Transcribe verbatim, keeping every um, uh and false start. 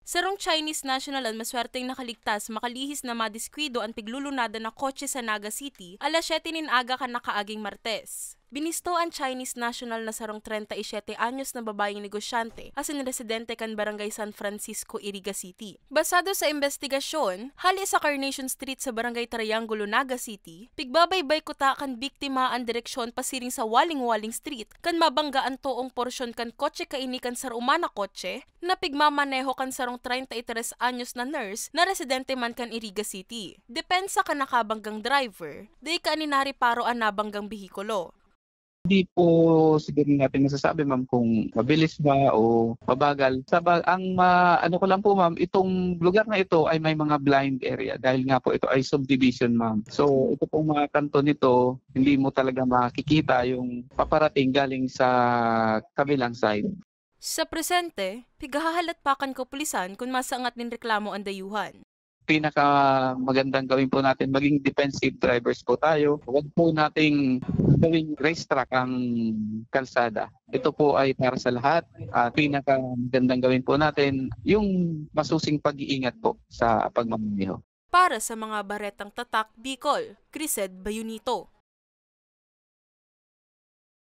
Sarong Chinese national an maswerteng nakaligtas makalihis na madiskwido an piglulunadan na kotse sa Naga City, alas siyete nin aga kan nakaaging Martes. Binisto an Chinese national na sarong treinta y siete anyos na babayeng negosyante asin residente kan Barangay San Francisco, Iriga City. Basado sa imbestigasyon, hali sa Carnation Street sa Barangay Triangulo, Naga City, pigbabaybay kuta kan biktima an direksyon pasiring sa Waling-Waling Street kan mabangga an toong porsyon kan kotse kaini kan sarong umana kotse na pigmamaneho kan sarong treinta y tres anyos na nurse na residente man kan Iriga City. Depensa kan nakabanggang driver, dai kaini nareparo an nabanggang behikulo. Hindi po siguro natin masasabi, ma'am, kung mabilis ba o mabagal. Sa ba, ang ma, ano ko lang po, ma'am, itong lugar na ito ay may mga blind area dahil nga po ito ay subdivision, ma'am. So, ito pong mga kanto nito, hindi mo talaga makikita yung paparating galing sa kabilang side. Sa presente, pighahalat pa kan kapulisan kun masangat nin reklamo an dayuhan. Pinaka magandang gawin po natin, maging defensive drivers po tayo. Huwag po nating gawing racetrack ang kalsada. Ito po ay para sa lahat. At pinaka magandang gawin po natin, yung masusing pag-iingat po sa pagmamaneho. Para sa mga Baretang Tatak Bicol, Crised Bayunito.